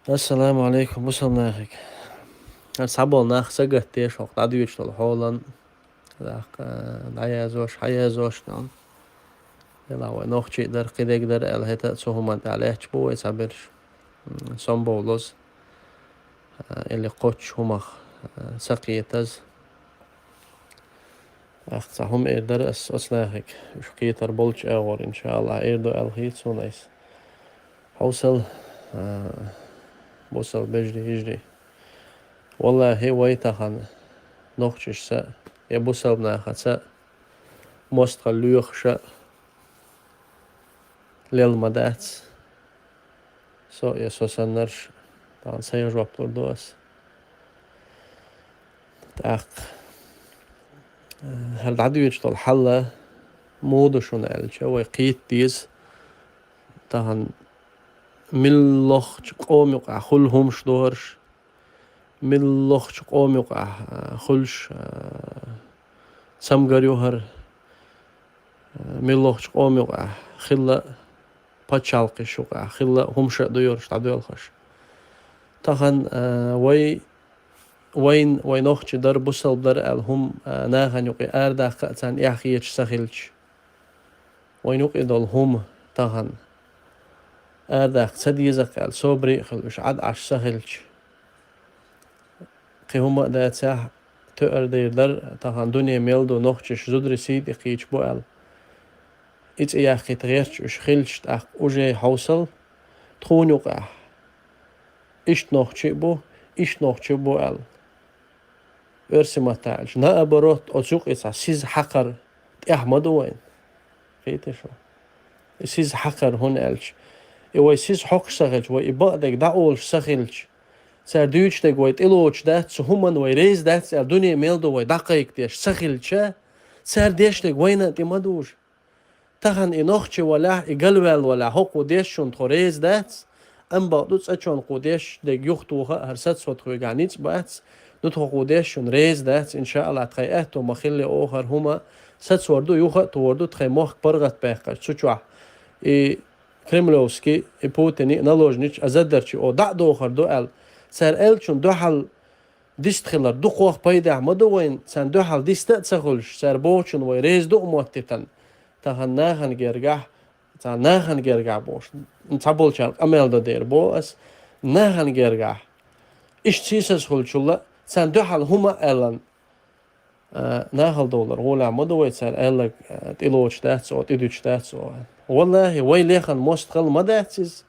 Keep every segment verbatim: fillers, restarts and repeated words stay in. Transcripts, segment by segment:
Ассаламу алейкум, бусалба нахага. Ар сабол нах сагатдеш, хӀокху дӀадоьдуш долу хьолан, дӀаязош, хьаязош, тӀом. Ила вай нохчий дара, кхидерг дара аьлла, хӀета а цу хӀуманна тӀехь лаьтташ бу вай цхьаберш. М, сомбовлаза, а, или кхоччуш хӀумах, а, сакхетаза. Ахь цхьа хӀума эр дара ас оцу нахага, уьш кхетар болчу агӀор, иншааллахь, эр ду аьлла хийца суна айса. Хьовсал, а, бусалба вежарий, йижарий. Валлахьи, вай тахана нохчашца я бусалба нахаца мостагӀалла лоьхуш а лелла ма дац. Со я со саннарш, тахана сайга жоп лур ду ас. ТӀаккха, э, хӀара дӀадоьдуш долу хьал муха ду шуна аьлча, вай кхета деза, тахана муьлххачу къоман юкъахь хуьлу хӀумаш ду хӀорш, муьлххачу къоман юкъахь, а, хуьлуш, а, цамгар ю хӀара, а, муьлххачу къоман юкъахь хилла пачхьалкхаш юкъахь, хилла хӀумаш а ду хӀорш дӀадоьлхуш. Тахана, а, вай, вайн, вай нохчий дара, бусалба дара аьлла хӀума, а, нахана юкъе арадаккха а царна эхь хеташ ца хилча, вайна юкъе долу хӀума тахана арадаккха ца деза-кх аьлла, собаре а хилла, уьш Ӏад Ӏаш ца хилча, кхин хӀума а дацахь, тоьар дер дара, тахана дуьне мел ду, нохчаш зударий сий тӀе кхийча бу аьлла. И цӀе яккхийта гӀерташ уьш хилча, тӀаккха уже хьовсал тхуна юкъахь. Иштта нохчий а бу, иштта нохчий а бу аьлла. Оьрсийн маттахь аьлча, наоборот, оцу юкъе цхьа сиз хьакхар тӀехь ма ду вайна. Кхетий шу? И сиз хьакхар, хӀунда аьлча, и вай сиз хьокхуш ца хилча, вай и бакъдерг дӀаолуш ца хилча, цара дуьйцуш дерг вай тӀелоцуш дац, цу хӀуманна вай реза дац аьлла, дуьне мел ду вай дӀакхайкхадеш ца хилча, цара деш дерг вайна а тӀе ма дужу. Тахана и нохчи валахь, и галваьлла валахь, хӀокхо деш шуна тхо реза дац, амма бакъду цкъачунна кхо деш дерг юхатоха а хӀара сацо тхоьгахь ницкъ бац, ну тхо кхо деш шуна реза дац, иншааллахь, тхайн аьтто ма-хиллара оха хӀара хӀума сацор ду, юха а товр ду, тхайн мохк паргӀатбаьккхича цу чохь. И кремлевский, и Путини, и наложничий, а задарчий оха дӀа а дохур ду аьлла, цара аьллачунна дуьхьал дист хилар дукхох пайдехь ма ду вайна, царна дуьхьал диста а ца хуьлуш, цара бохучунна вай реза ду а моттийтина. Тахана нахана гергахь, цхьа нахана гергахь бохуш, цхьаболчарна къамел дан дера боху ас, нахана гергахь. Иштта сийсаза хуьлучул а, царна дуьхьал хӀума а аьллан, а, нахала довлар гӀолехь ма ду вай, цара аьлларг, а, тӀелоцуш дац оха, тӀедуьтуш дац оха. Валлахьи, вай лехна мостагӀалла ма дац иза.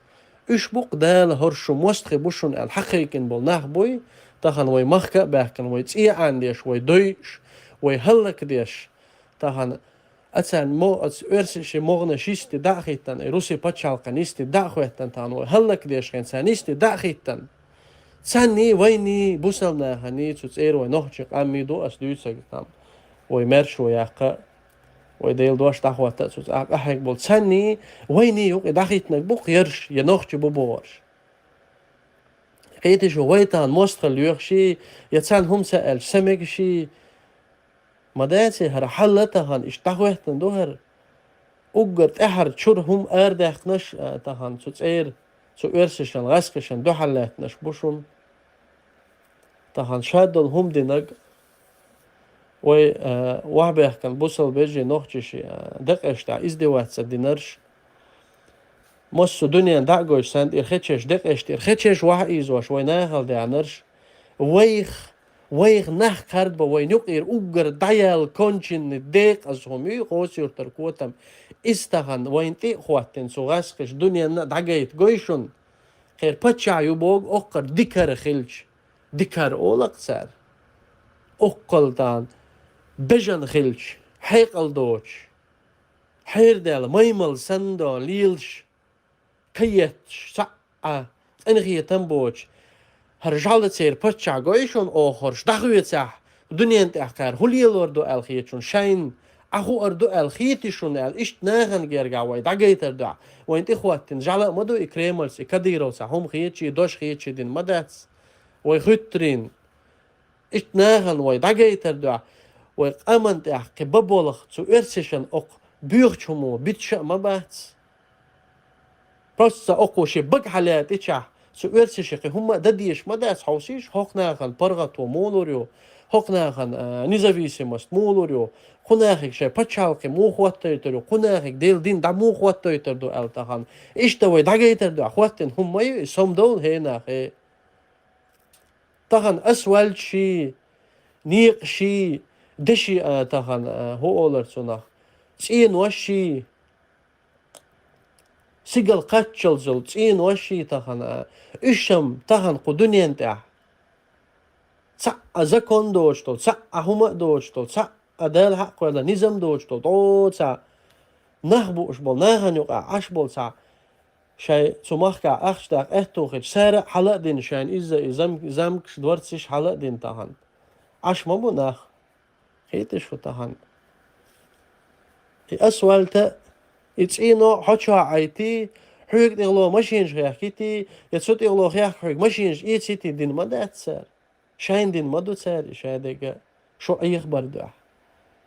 Уьш бу-кх Дала хӀорш шу мостагӀий бу шуна аьлла хьакхайкхина болу нах буй, тахана вай махка а баьхкина, вай цӀе Ӏанадеш, вай дойуш, вай хӀаллакдеш. Тахана а царна мо-, оцу оьрсашийн могӀанаш йисте дӀа а хӀиттина, и русий пачхьалкхана йисте дӀа а хӀоьттина, тахана вай хӀаллакдеш хьайна царна йисте дӀа а хӀиттина. Царний, вайний, бусалба наханий, цу цӀера вай нохчий къамий ду ас дуьйцург там. Вай маьрша ву яккха, вай Делан дош дӀахӀотта а цу цӀахь къахьегна болу. Царний, вайний юкъе дӀахӀиттинарг бу-кх ерш, я нохчий бу бохурш. Кхетий шу, вай тахана мостагӀалла лоьхуш, я царна хӀума ца аьлча, са мегаш, ма даций хӀара хьал а тахана, иштта дӀахӀоьттина ду хӀара. Уггар тӀаьхьара чуьра хӀума арадаьккхинарш, а, тахана цу цӀера, цу оьрсашна, гӀаскхашна дуьхьал лаьттинарш бу шуна. Тахана ша долу хӀума динарг, вай, а, охьабаьхкина бусалба вежарий, нохчаший, а, декъеш тӀехь издеваться динарш, массо а дуьненна дӀа а гойтуш, царна тӀера хечеш, декъеш тӀера хечеш охьаийзош вай нахала даьхнарш, вайх, вайх нах кхарбан вайна юкъера уггар дӀаяьлла конченный декъаза хӀума ю, Къоса-Юьртара котам. Иза тахана вайна тӀе а хӀоттийна цу гӀаскхаша дуьненна а дӀагайта гой шуна. Кхеран паччахь ю боху, оккхара дикара хилча, дикара олу-кх цара. Оккхал тахана бежана хилча, хьекъал доцуш, хьердаьлла маймал санна дона лелаш, каетташ, цхьа а къинхетам боцуш, хӀара жӀаьла церан паччахь гой шуна, оха хӀорш дӀахоьцахь, дуьненна тӀехь кхара хӀун лелор ду аьлла хета шуна, шайна Ӏа хуур ду аьлла хетий шуна аьлла, иштта нахана гергахь вай дӀагайтар дуьхьа. Вайна тӀе хӀоттийна жӀаьла а ма ду и Кремльца, и Кадыровца, хӀума хеташ, дош хеташ дина ма дац. Вай хуьттарийн. Иштта нахана вай дӀагайтар дуьхьа, вай къаман тӀехь кхин бан болх цу оьрсашна оккха боьхачу хӀумо биташ а ма бац. Просто оккхо шен бага хьалаьцначохь, Цу оьрсашка хӀумма а дан дезаш ма дац, хьовсийша, хӀокху нахана паргӀато муха лур ю, хӀокху нахана, а, независимость муха лур ю, кху нахе шайн пачхьалкх муха хӀоттойтур ю, кху нахе Делан дин дӀа муха хӀоттойтур ду аьлла тахана. Иштта вай дӀагайтар ду, хӀоттийна хӀума ма ю и, сомадовла хӀей нах, хӀей. Тахана асфальташ, некъаш, деши, а, тахана, а, хӀун олура цунах, цӀенош, сигала кхаччалц йолу цӀенош тахана, а, уьш-м тахана кху дуьнен тӀехь цхьаъ а закон доцуш долу, цхьаъ а хӀума а доцуш долу, цхьаъ а Дала хьакхоьллина низам доцуш долу, доца нах бууш болу, нахана юкъахь Ӏаш болу цхьа шайн цу махкахь ахча даккха аьтту хилча, цара а хьала а дина шайна изза и зам-, замкаш, дворцаш хьала а дина тахана. Ӏаш ма бу нах. Хийташ ву тахана. И асфальта, и цӀено хьо чохь Ӏайтий, хьоьга тӀехула машинаш хехкитий, я цу тӀехула хехка хьоьга машинаш эцитий дина ма дац цара. Шайна дина ма ду цара и шадерг а, шу Ӏехабар дуьхьа.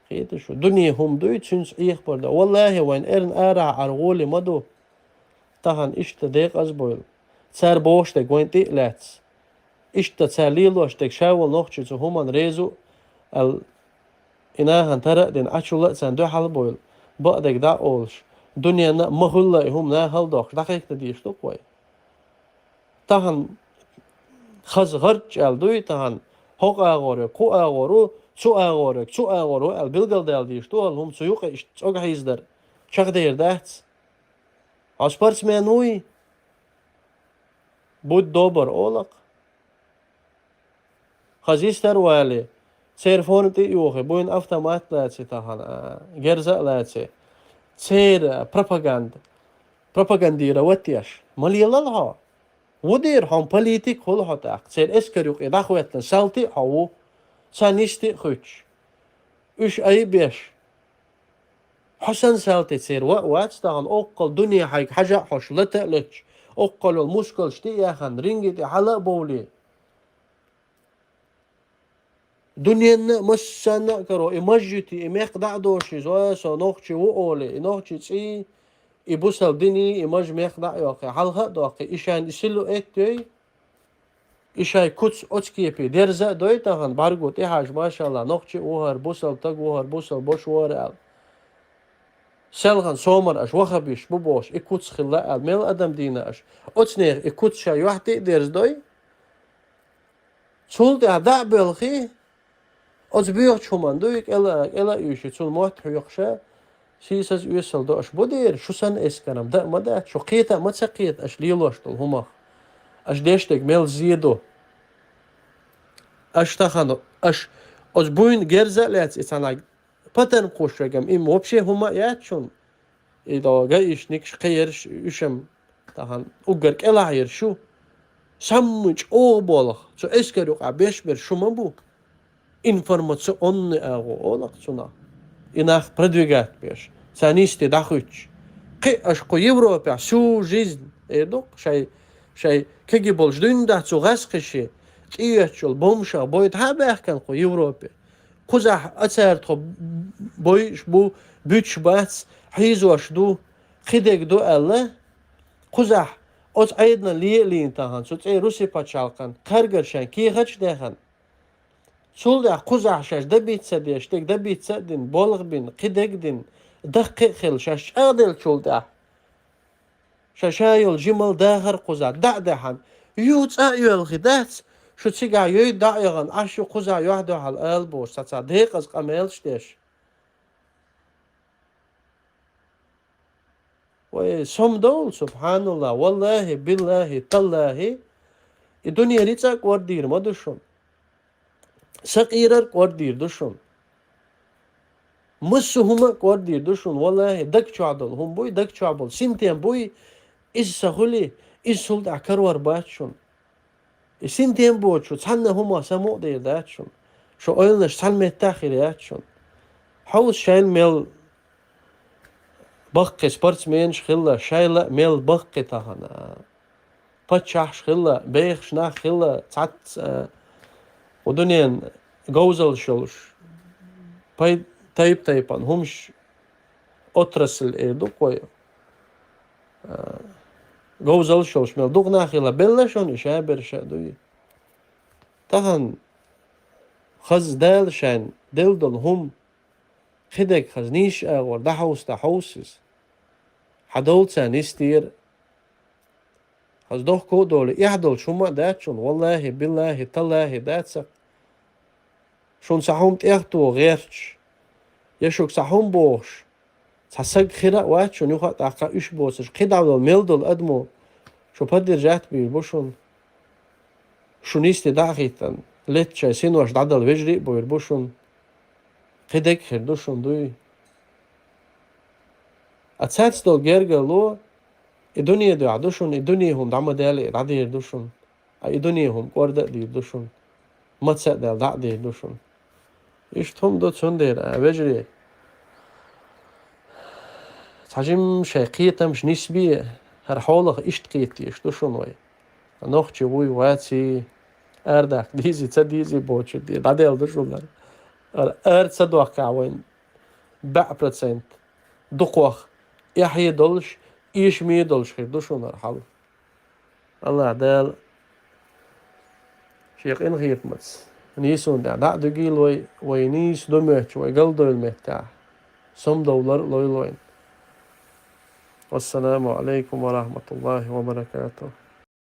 Хийташ ву, дуьне хӀума дуй, цуьнца Ӏехабар ду. Валлахи, вайн эрна арахь Ӏар гӀоле ма ду. Тахана иштта декъазбойла. Цара бохуш дерг вайн тӀе а лаьцна. Иштта цара лелош дерг ша волу нохчи цу хӀуманна реза ву аьлла, и нахана тара а дина, Ӏачула а царна дуьхьал а бойла, бакъдерг дӀа а олуш, дуьненна а ма хуьлла и хӀума нахала дохкуш, дӀакхайкхийта дезаш ду-кх вай. Тахана хаза гӀарч аьлла дуй, тахана хӀокху агӀор верг кху агӀор ву, цу агӀор верг цу агӀор ву аьлла билгалдала дезаш ду хӀара хӀума, цу юкъа иштта цӀога хьийзадар чекхдер дац. Хьо спортсмен вуй? Будь добр, олакх. Хаза йистера вале, церан форма тӀе а йохий, буйна автомат а лаций тахана, а, герза а лаций. Церан пропаганда, пропагандировать еш ма лелал хьо. Ву дера хьо политик, хуьлу хьо тӀаккха. Церан эскар юкъе дӀахӀоьттина салти а хьо ву, царна йисте а хуьттуш, уьш айбеш. Хьо санна салти церан ван а вац тахана, оккхул дуьне хьайга хьажа а хьожуш, лата а леташ, оккхул йолу мускулаш тӀе а яьхна, ринге тӀе хьала а бовлий. Дуьненна а, массанна а каро, и маж юьтий, и мехкан дӀа а доший, зоя со нохчи ву олий, и нохчи цӀий, и бусалба диний, и маж мехкан дӀа а йоккхий, хьалха а доккхий, и шайна и силуэт йой, и шайн куц оцу кепе дерза а дой тахана, бӀаьрго тӀехьажа, машалла, нохчи а ву хӀара, бусалба стаг ву хӀара, бусалба баш ву хӀара аьлла. Селхана сомара аша ваххабисташ бу бохуш, и куц хилла аьлла, мел адам дийна аша. Оцу нехан и куц шайн юьхь тӀе а дерзадой, цул тӀаьхьа дӀа а боьлхий, оцу боьхачу хӀуманна дуй, кӀела а, кӀела а уьйший, цунна мотт хьоькхуша, сийсаза, оьсала до аша. Бу дера, шу санна эскарам дан а ма дац, шу кхета а ма ца кхета аша лелош долу хӀумах. Аша деш дерг мел зе ду. Аша тахана, аша оцу буйна герза а лаьцна и цхьана патарм кхуш верг-м, и вообще хӀума а яц шуна. И до гаишникаш, кхиерш, уьш-м тахана уггар кӀелахь ерш ю. Самму чӀогӀа болх цу эскар юкъахь беш берш шу ма бу. Информационный агӀо олакх цунах. И нах продвигать беш, царна йисте дӀахуьттуш. Кхин аша кху Европехь всю жизнь, эр ду-кх, шай, шай кегий болчу дуьйна дахь цу гӀаскхиши, тӀеоьцучул бомбашах бой дӀа а баьхкина кху Европе. Кхузахь а цара тхо бойуш бу, буьтуш бац, хьийзош ду, кхидерг ду аьлла, кхузахь оцу Ӏедална ле а лийна тахана, цу цӀе Руси пачхьалкхан кхаргар шайн кехаташ а дехана. Цул тӀаьхьа кхузахь шаьш добиться а деш, дерг добиться а дина, болх а бина, кхидерг а дина, даккхий а хилла, шаьш чӀагӀделлачул тӀаьхьа. Ша-ша йолу жимал дахар кхузахь дӀа а даьхьна, юха цӀа а йоьлхий дац, шу цигахь йой дӀа а яхана, Ӏаш ю кхузахь юьхь-дуьхьал ала бохуш, цхьа-цхьа декъаза къамелаш деш. Вай, сомадовла, субхьаналлахӀ, валлахӀи, биллахӀи, таллахӀи, и дуьне рицкъа а кӀордийр ма ду шуна. Сакъерар а кӀордийр ду шуна. Массо а хӀума а кӀордийр ду шуна, валлахӀи, даг чохь долу хӀума буй, даг чохь болу синтем буй, иза ца хуьлий, иза цул тӀаьхьа карор бац шуна. И синтем боцу шу цхьанна хӀумах самукъадер дац шуна. Шу ойланаш цхьана меттахь хир яц шуна. Хьовса шайна мел баккхий спортсменаш хилла, шайла а мел баккхий тахана. Паччахьаш хилла, бехаш нах хилла, цхьацца, а, кху дуьненан говзаллаш йолуш, пай-, тайп-тайпана хӀумаш, отрасль эр ду-кх вай. А, говзаллаш йолуш мел дукха нах хилла белла шуна, и шаберш а дуй. Тахана хаза Дала шайна делла долу хӀума, кхидерг хаза нийсачу агӀор дӀахьовса, дӀахьовса иза. Хьан долу царна йистера? Хаза дохко а долу, эхь долчу хӀума а дац шуна, валлахӀи, биллахӀи, таллахӀи дац-кх. Шуна цхьа хӀума тӀехтоха гӀерташ, я шуьга цхьа хӀума бохуш, цхьа саг хир а вац шуна юха а, тӀаккха уьш боцурш, кхидӀа долу мел долу адамо шу поддержать бийр бу шуна. Шуна йисте дӀа а хӀиттина, летта шайн синош дӀадала вежарий а бийр бу шуна. Кхидерг хир ду шуна, дуй. А цаьрца долу гергарло и дуьне дуьхьа ду шуна, и дуьне хӀума дӀа ма даьлла, и дӀадийр ду шуна. А и дуьне хӀума кӀорда а дийр ду шуна. Маца а даьлла, дӀа а дийр ду шуна. Иштта хӀума ду, цундела, а, вежарий, цхьа жимма шайн кхетамаш нисбе, хӀара хьолах иштта кхеташ ду шуна вай. Нохчи вуй, ваций, арадаккха дезий, ца дезий бохучуьра де, дӀаделла ду шуна хӀара. ХӀара ара ца доккхахь вайн бӀе процент дукхох эхье долуш, эшаме долуш хир ду шуна хӀара хьал. АллахӀ Дала Шен къинхетамца нийсонан тӀехь дӀа а дуьгийла вай, вай нийса ду моьттучу, вай галдойла меттехь, самадовлар а лойла вайна. Вассаламу Ӏалайкум ва рахьматуллахӀи ва баракатухӀ.